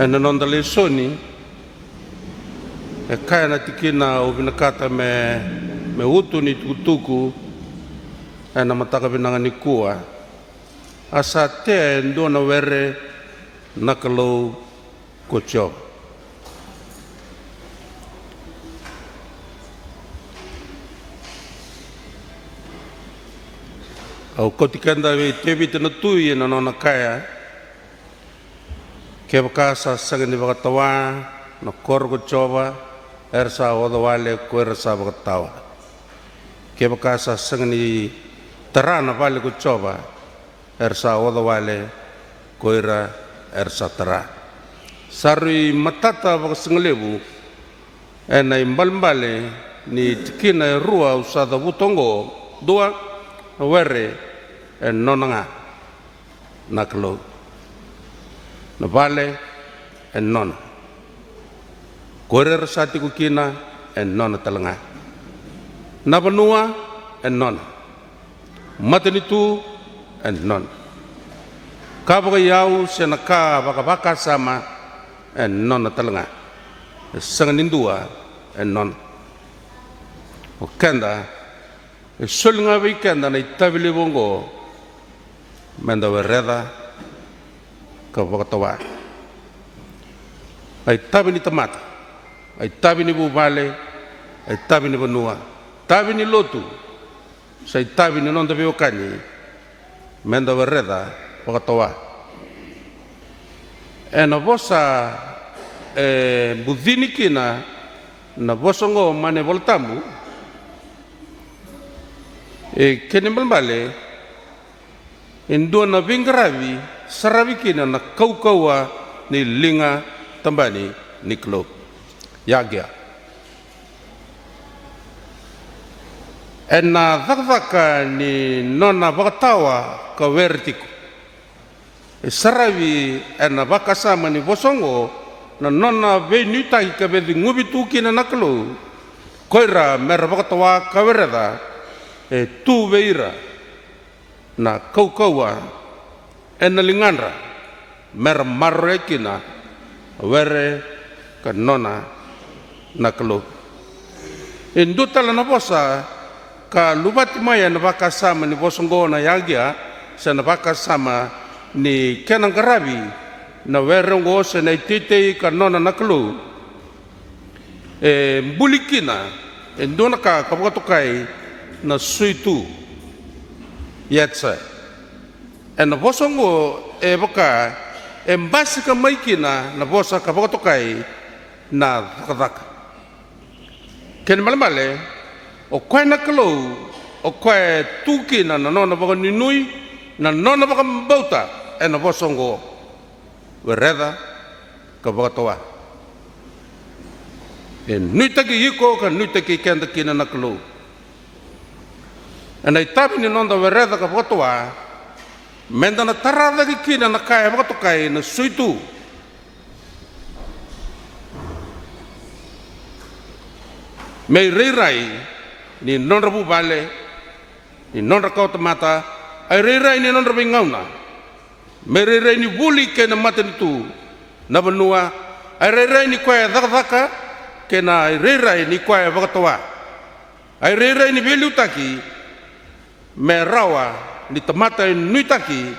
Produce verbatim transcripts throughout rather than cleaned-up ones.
Ena noda lesoni, e kaya na tikina au vinakata me, me utu ni tukutuku ena mataka vinaka nikua. A sa tea e dua na were na Kalou ko Jiova. Au kauti keda vei Tevita na tui ena nona kaya, kevaka sa sega ni vakatawa na koro ko Jiova, era sa oca wale ko ira sa vakatawa. Kevaka sa sega ni tara na vale ko Jiova, era sa oca wale ko ira era sa tara. Sa rui matata vakasigalevu ena ibalebale ni tikina e rua au sa cavuta oqo. Dua, na were e nona ga na Kalou. Na vale e nona. Ko ira era sa tiko kina e nona tale ga. Na vanua e nona. Matanitu e nona. Ka vakaiyau se na ka vakavakasama e nona tale ga. E sega ni dua e nona. O keda, e soli ga vei keda na itavi levu oqo, meda wereca ka vakatawa. A itavi ni tamata, a itavi ni vuvale, a itavi ni vanua, itavi ni lotu, sa itavi ni noda veiwekani, meda wereca vakatawa. Ena vosa e bucini kina na vosa oqo mai na iVolatabu, e kena ibalebale, e dua na veiqaravi saravi kina na kaukauwa ni liga tabani ni Kalou. Yagia. Ena cakacaka ni nona vakatawa ka were tiko. E saravi ena vakasama ni vosa oqo na nona veinuitaki ka veceguvi tu kina na Kalou. Ko ira mera vakatawa ka wereca, e tu vei ira na kaukauwa ena ligadra mera maroroya kina a were ka nona na Kalou. E dua tale na vosa ka luvati mai ena vakasama ni vosa oqo na yagia, se na vakasama ni kena qaravi na were oqo se na iteitei ka nona na Kalou. E buli kina e dua na ka ka vakatokai na suitu, yetse. Ena vosa oqo e vaka e basika mai kina na vosa ka vakatokai na cakacaka. Kena ibalebale, o koya na Kalou, o koya e tu kina na nona vakanuinui, na nona vakabauta ena vosa oqo. Wereca ka vakatawa. E nuitaki iko ka nuitaki keda kina na Kalou. Ena itavi ni noda wereca ka vakatawa, meda na tara cake kina na ka e vakatokai na suitu. Me irairai ni nodra vuvale, ni nodra kawatamata, a irairai ni nodra veigauna. Me irairai ni vuli kei na matanitu, na vanua, a irairai ni koya e cakacaka, kei na irairai ni koya e vakatawa. A irairai ni veiliutaki, me rawa ni tamata e nuitaki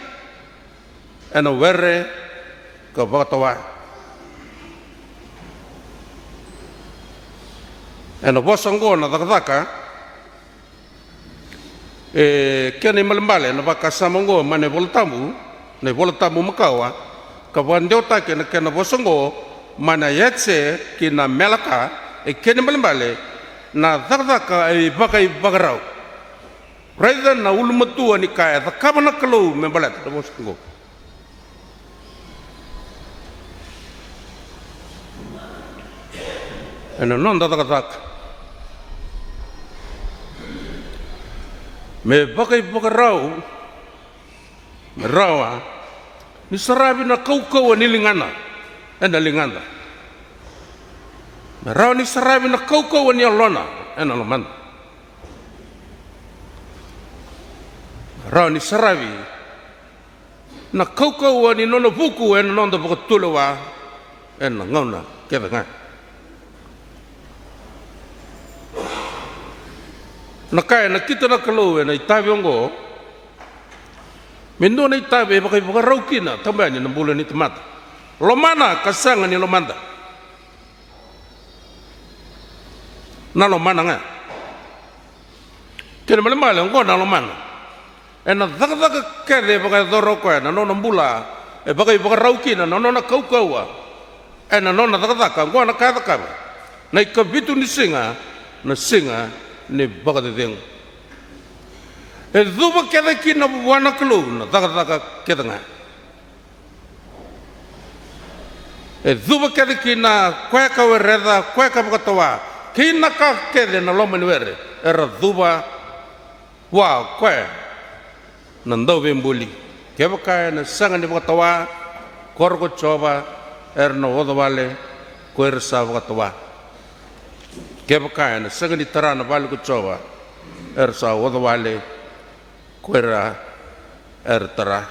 ena were ka vakatawa. Ena vosa oqo na cakacaka, e kena ibalebale na vakasama oqo mai na iVolatabu, na iVolatabu makawa, ka vakadewataki ena kena vosa oqo mai na yetse ki na melaka, e kena ibalebale na cakacaka e vakaivakarau. Raica na ulumatua ni ka e cakava na Kalou me baleta na vosa oqo. Ena noda cakacaka me vakaivakarau, me rawa ni saravi na kaukauwa ni ligana ena ligada. Me rawa ni saravi na kaukauwa ni yalona ena lomada. Me rawa ni saravi na kaukauwa ni nona vuku ena noda vakatulewa. ena gauna kece ga. Na ka e nakita na Kalou ena itavi oqo, me dua na itavi e vakaivakarau kina tabu yani na bula ni tamata. Lomana ka sega ni lomada. Na lomana ga. Kena malemale oqo na lomana. Ena cakacaka kece e vakayacora o koya na nona bula, e vakaivakarau kina na nona kaukauwa ena nona cakacaka. Oqo na ka e cakava na ikavitu ni siga, na siga ni vakacecegu. E cuva kece kina vua na Kalou na cakacaka kece ga. E cuva kece kina koya ka wereca, koya ka vakatawa, kei na ka kece na loma ni were, era cuva vua o koya na dauveibuli. Kevaka ena sega ni vakatawa, koro ko Jiova era na oca wale ko ira sa vakatawa. Kevaka ena sega ni tara na vale ko Jiova, era sa oca wale ko ira era tara.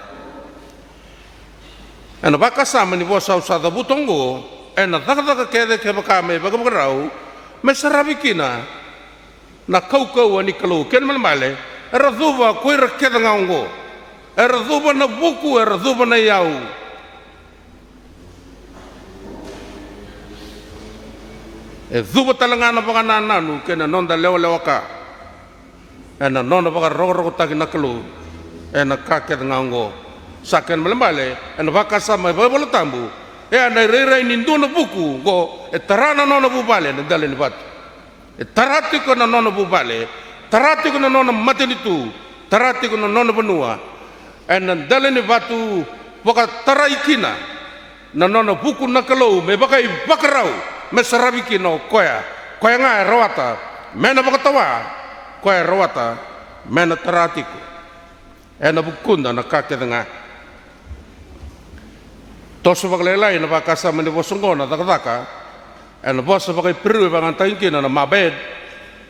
Ena vakasama ni vosa au sa cavuta oqo, ena cakacaka kece kevaka me vakavakarau me saravi kina na kaukauwa ni Kalou. Kena malemale, era cuva ko ira kece ga oqo. Era cuva na vuku, era cuva na iyau. E cuva tale ga na vakanananu kei na noda lewalewa ka ena nona vakarokorokotaki na Kalou ena ka kece ga oqo. Sa kena malemale, ena vakasama e vakaivolatabu, e a na irairai ni dua na vuku oqo e tara na nona vuvale ena dela ni vatu. E tara tiko na nona vuvale, tara tiko na nona matanitu, tara tiko na nona vanua ena dela ni vatu, vakatarai kina na nona vuku na Kalou me vakaivakarau, me saravi kina o koya. Koya ga e rawata me na vakatawa, koya e rawata me na tara tiko. Ena vukuda na ka kece ga. Toso vakalailai na vakasama ni vosa oqo na cakacaka, ena vosa vakaIperiu e vakayagataki kina na mabed.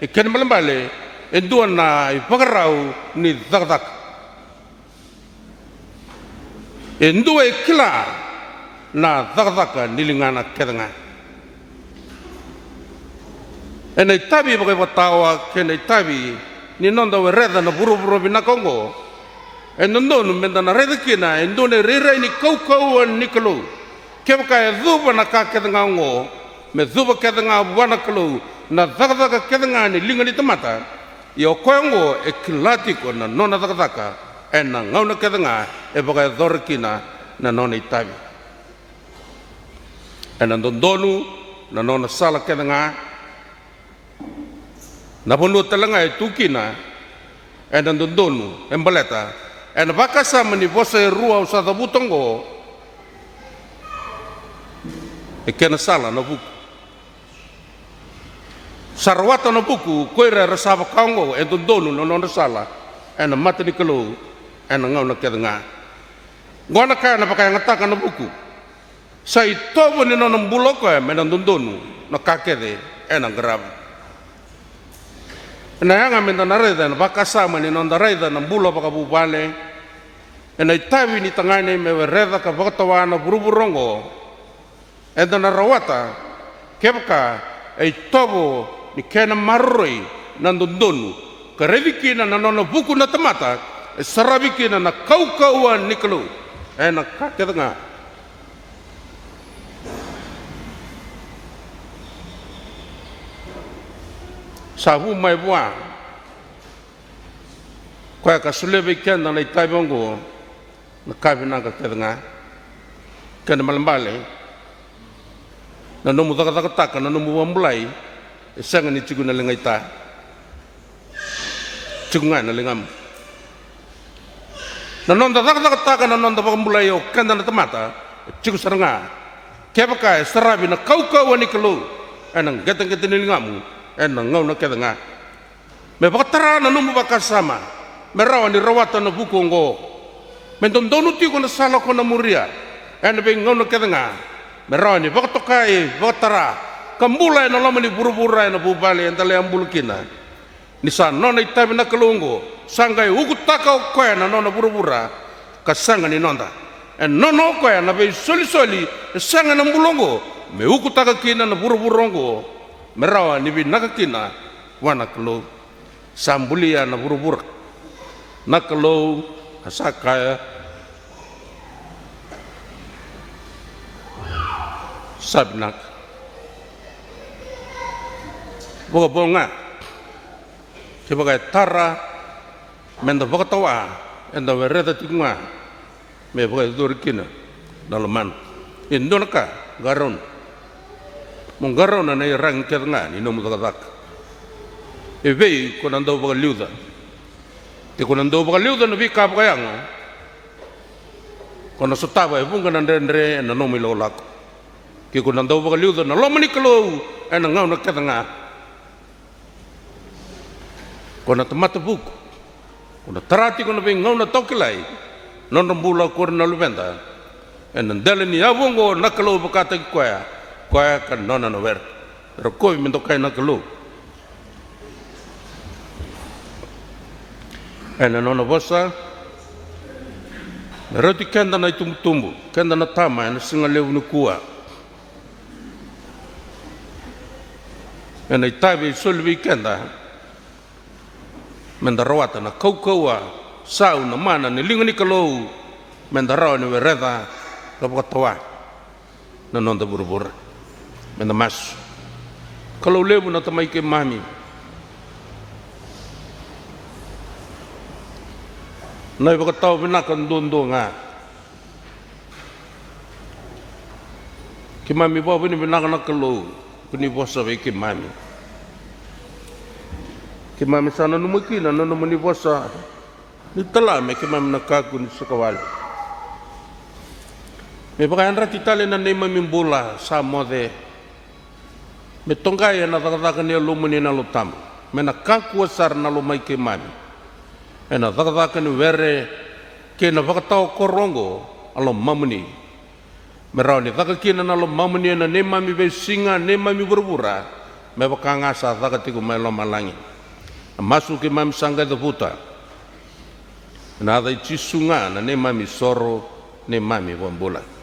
E kena ibalebale, e dua na ivakarau ni cakacaka. E dua e kila na cakacaka ni ligana kece ga. Ena itavi vakaivakatawa kei na itavi ni noda wereca na vuravura vinaka oqo, e dodonu meda na raica kina e dua na irairai ni kaukauwa ni Kalou. Kevaka e cuva na ka kece ga oqo, me cuva kece ga vua na Kalou na cakacaka kece ga ni liga ni tamata. Ia o koya oqo e kila tiko na nona cakacaka ena gauna kece ga e vakayacora kina na nona itavi. Ena dodonu na nona sala kece ga, na vanua tale ga e tu kina, ena dodonu e baleta ena vakasama ni vosa e rua au sa cavuta oqo. E kena sala na vuku. Sa rawata na vuku ko ira era sa vaka oqo, e dodonu na nodra sala ena mata ni Kalou ena gauna kece ga. Oqo na ka ena vakayagataka na vuku. Sa itovo ni nona bula o koya me na dodonu na ka kece ena qarava. Ena yaga meda na raica ena vakasama ni noda raica na bula vakavuvale, ena itavi ni tagane me wereca ka vakatawa na vuravura oqo. Eda na rawata kevaka e itovo ni kena maroroi na dodonu, ka raici kina na nona vuku na tamata, e saravi kina na kaukauwa ni Kalou ena ka kece ga. Sa vu mai vua koya ka solia vei keda na itavi oqo na ka vinaka kece ga. Kena ibalebale, na nomu cakacakataka na nomu vakabulai e sega ni tiko na ligaita. Tiko ga ena ligamu. Na noda cakacakataka na noda vakabulai o keda na tamata, e tiko sara ga. Kevaka e saravi na kaukauwa ni Kalou ena qeteqete ni ligamu ena gauna kece ga. Me vakatara na nomu vakasama me rawa ni rawata na vuku oqo. Me dodonu tiko na sala ko na muria ena veigauna kece ga. Me rawa ni vakatokai, vakatara, ka bula ena loma ni vuravura, ena vuvale eda lai bula kina. Ni sa nona itavi na Kalou oqo, sa qai ukutaka o koya na nona vuravura, ka sega ni noda. E nona o koya na veisolisoli e sega na bula oqo, me ukutaka kina na vuravura oqo, me rawa ni vinaka kina vua na Kalou. Sa bulia na vuravura na Kalou, a sa kaya, sa vinaka. Vakavo ga, kevaka e tara meda vakatawa, eda wereca tiko ga me vakayacori kina na lomana. E dua na ka, qarauna. Mo qarauna na iyaragi kece ga ni nomu cakacaka. E vei ko na dau vakaliuca? Ke ko na dau vakaliuca na veika vakayago, ko na sotava e vuqa na dredre ena nomu ilakolako. Ke ko na dau vakaliuca na loma ni Kalou ena gauna kece ga, ko na tamata vuku, ko na tara tiko na veigauna tawakilai nodra bula o ira na luveda. Ena dela ni yavu oqo na Kalou vakataki koya, koya ka nona na were. Rokovi me dokai na Kalou. Ena nona vosa, me rauti keda na itubutubu, keda na tama, ena siga levu nikua. Ena itavi e soli vei keda, meda rawata na kaukauwa, sau, na mana ni liga ni Kalou, meda rawa ni wereca ka vakatawa na noda vuravura. Meda masu. Kalou levu na Tamai keimami, na ivakatawa vinaka duadua ga. Keimami vakavinavinaka na Kalou, ko ni vosa vei keimami. Keimami sa nanuma kina na nomuni vosa ni tala me keimami na kakua ni sakawale. Me vakayadrati tale na neimami bula sa moce. Me toqai ena cakacaka ni Yalomuni na Yalo Tabu. Me na kakua sara na lomai keimami ena cakacaka ni were kei na vakatawa koro oqo, a lomamuni. Me rawa ni caka kina na lomamuni ena neimami veisiga, neimami vuravura, me vaka ga sa caka tiko mai lomalagi. Na masu keimami sa qai cavuta ena yaca i Jisu ga na neimami isoro, neimami ivakabula.